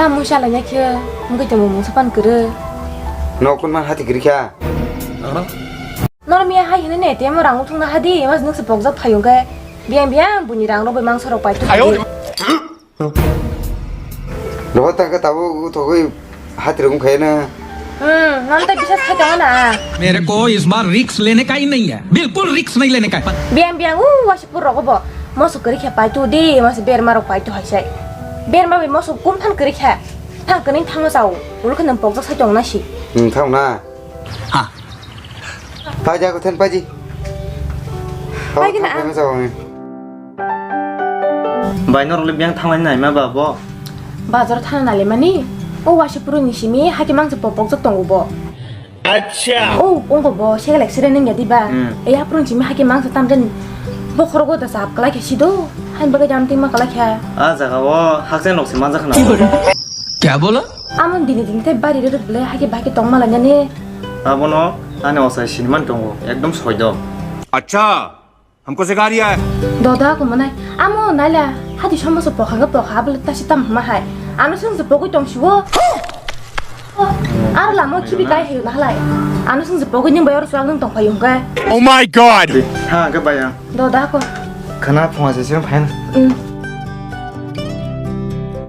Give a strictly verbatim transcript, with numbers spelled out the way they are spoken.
Tamo salai na khe, mungkhe tamo mungsa pan kwrwi. No kun man hati kwrwi kha. Nor miya hai hini ne temo rang uthung na hadi, mas nuk se pokjak phayo khe. Biang biang buni rang rok bai mangsa rok pai tu. Ayo. Rohot ta khe tabo uthogwi hati rok wngkha na. Hmm, nang ta bisas khai tongo na. मेरे को इस बार रिस्क लेने का ही नहीं है, बिल्कुल रिस्क नहीं लेने का है। Biang biang u wasi pur rogo bo. Moso kwrwi khe pai tu di, mas berma rok pai tu hai sai. Berma bai moso kum than kwrwi khe. Thang kwrwi thang sao. Ulu khe nang pokjak sai tong na si. Hmm, thang na. Ha. Pai ja ko then pai ji. Pai gina. Thang kwrwi sao ni. Bai norok le biang thang lai nai ma ba bo. Bazar thang na le mani. O wasi pur ni simi hake mangsa pokjak tongo bo. Acha. Oh, ungko bo segelek sere neng ya diba? Hmm. Ei, aprung simi hake mangsa tamden. Bokhorogo da sap kalai khe sido. Hain bagai jam tingma kalai khe. A jaga o haksen rok se manjak khna. Kya bola? Amon dini dini te bari re bole hake baki tong mala nyane. Abono ani osai siniman tongo. Ekdom soido. Acha. हमको सिखा रिया है। Doda ko manai, amo naila, hati somo se pokha ga pokha, abole tasi tam hama hai. Ano sung se pokoi tong siwo. Ar lamo khibi kai hayo na halai. Ano sung se pokoi ning bayar suang nung tong payo hungka. Oh my God! Ha, ga baya. Doda ko. Khana phunga se sing phaina. Hmm.